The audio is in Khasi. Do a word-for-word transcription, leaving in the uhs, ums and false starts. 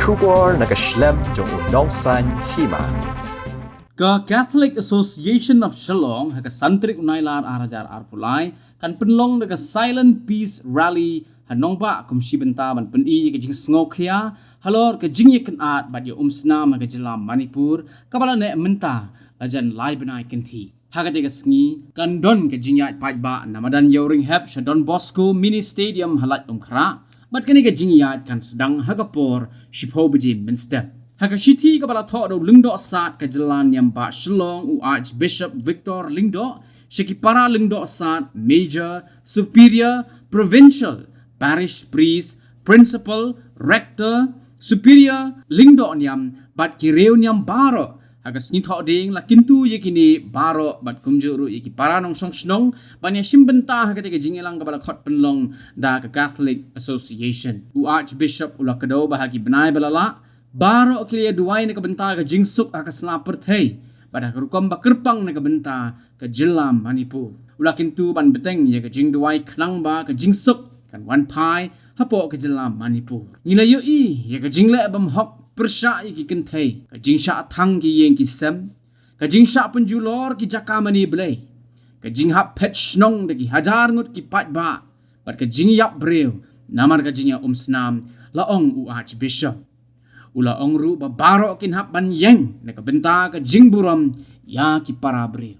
Khubor na ka shlem jong u nongsaiñ hima. Ka Catholic Association of Shillong ha ka san tarik u Nailar ar hajar arphew lai kan pynlong da ka Silent Peace Rally ha nongbah kum shi bynta ban pyni ïa ka jingsngewkhia halor ka jingïakynad bad ïa umsnam ha ka jylla Manipur kaba la neh mynta la jan lai bnai kynthih. Ha katei ka sngi kan don ka jingïaid paidbah na madan Ïewrynghep sha Don Bosco Mini Stadium ha Laitumkhrah. Bad kane ka jingïaid kan sdang ha ka por shiphew baje mynstep. Ha ka shithi kaba la thoh da u Lyngdoh Sad ka jylla niam bah Shillong u Archbishop Victor Lyngdoh sha ki para Lyngdoh Sad, Major, Superior, Provincial, Parish Priest, Principal, Rector, Superior, Lyngdoh niam bad ki riew niam baroh ha ka sngi Thohdieng la kyntu ïa kine baroh bad kumjuh ruh ïa ki para nongshong shnong ban ïashim bynta ha katei ka jingïalang kaba la khot pynlong da ka Catholic Association. U Archbishop u la kdew ba ha ki bnai ba la lah baroh ki la ïa duwai na ka bynta ka jingsuk ha ka sla pyrthei bad ha ka rukom ba kyrpang na ka bynta ka jylla Manipur. U la kyntu ban bteng ïa ka jingduwai khnang ba ka jingsuk kan wan phai hapoh ka jylla Manipur. Ngi la ïohi ïa ka jingleh bymhok pyrshah ïa ki kynthei, ka jingshah thang ki ïing ki sem, ka jingshah pynjulor ki jaka mane Blei, ka jinghap phet shnong da ki hajar ngut ki paidbah bad ka jingïap briew namar ka jingïaumsnam, la ong u Archbishop. U la ong ruh ba baroh kin hap ban ïeng na ka bynta ka jingburom ïa ki para briew.